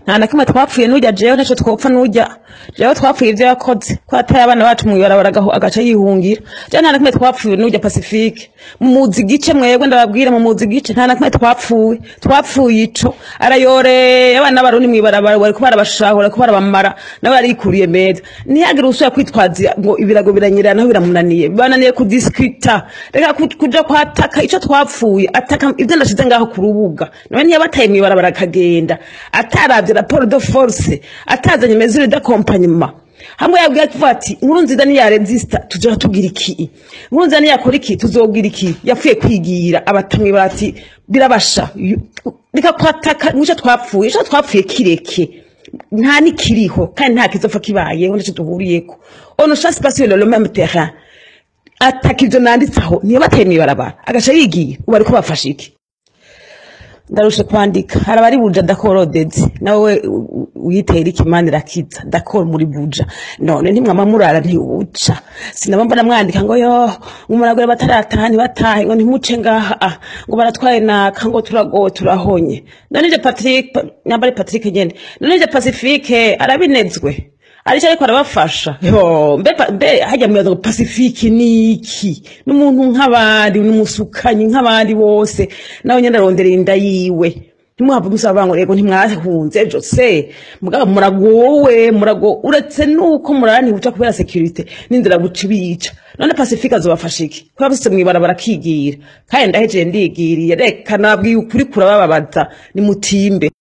Nta na kimwe twapfuye n'urya, jewe ntaco twopfa n'urya. Jewe twapfuye ivyo yakoze ko ataye abana bacu mw'ibarabara agaca yihungira. Jewe nta na kimwe twapfuye n'urya Pacifique. Mumuzi igice mwebwe, ndababwira, mumuzi igice. Nta na kimwe twapfuye, twapfuye ico arayoreye abana b'Abarundi mw'ibarabara, bariko barabashahura, bariko barabamara, nawe yarikuriye meza. Ntihagire usubira kwitwaza ngo ibirago biranyerera, naho biramunaniye, bananiye kudiscuta. Reka kuja kwataka ico twapfuye, ataka ivyo ndashize ngaho ku rubuga. Nawe ntiyabataye mw'ibarabara akagenda ataravye rapport de force, atazanye mesure d'accompagnement. Hamwe yabwiye kuvuga ati inkuru nziza niyaresista tuzoja tugira iki, inkuru nziza niyakora iki tuzogira iki. Yapfuye kwigira abatamwe bati birabasha. Reka kwataka ico twapfuye, ico twapfuye kireke, nta nikiriho kandi nta kizopfa kibayeho, nico duhuriyeko. On ne chasse pas sur le même terrain. Ataka ivyo nanditse aho, niyo bateye mw'ibarabara agaca yigiye, ubu ariko bafashe iki? Ndarushe kwandika. Hari abari buja dakorodezi, nawe uyitera ikimana irakiza dakoro muri buja. None ntimwama murara ntiwuca, sinaba mbona mwandika ngo yo umuragore batarataha ntibatahe, ngo ntimuce ngaha, ah, ngo baratwaye naka, ngo turagowe turahonye. None ivyo Patrick nyambari, Patrick nyene, none ivyo Pacifique arabinezwe arico ariko arabafasha. Yo mbe mbe hajya mwibaza ngo Pacifique ni iki? N'umuntu nk'abandi, n'umusukanyi nk'abandi bose, nawe nyene arondera inda yiwe. Ntimuhave musaba ngo yego ntimwahunze ejo se, mugabo muragowe, murago uretse nuko murara ntibuca kubera sécurité n'inzira buca ibica. None Pacifique azobafasha iki kuba bose mw'ibarabara akigira? Kandi ndahejeje, ndigiriye. Reka nabwiye ukuri kurabababaza, nimutimbe.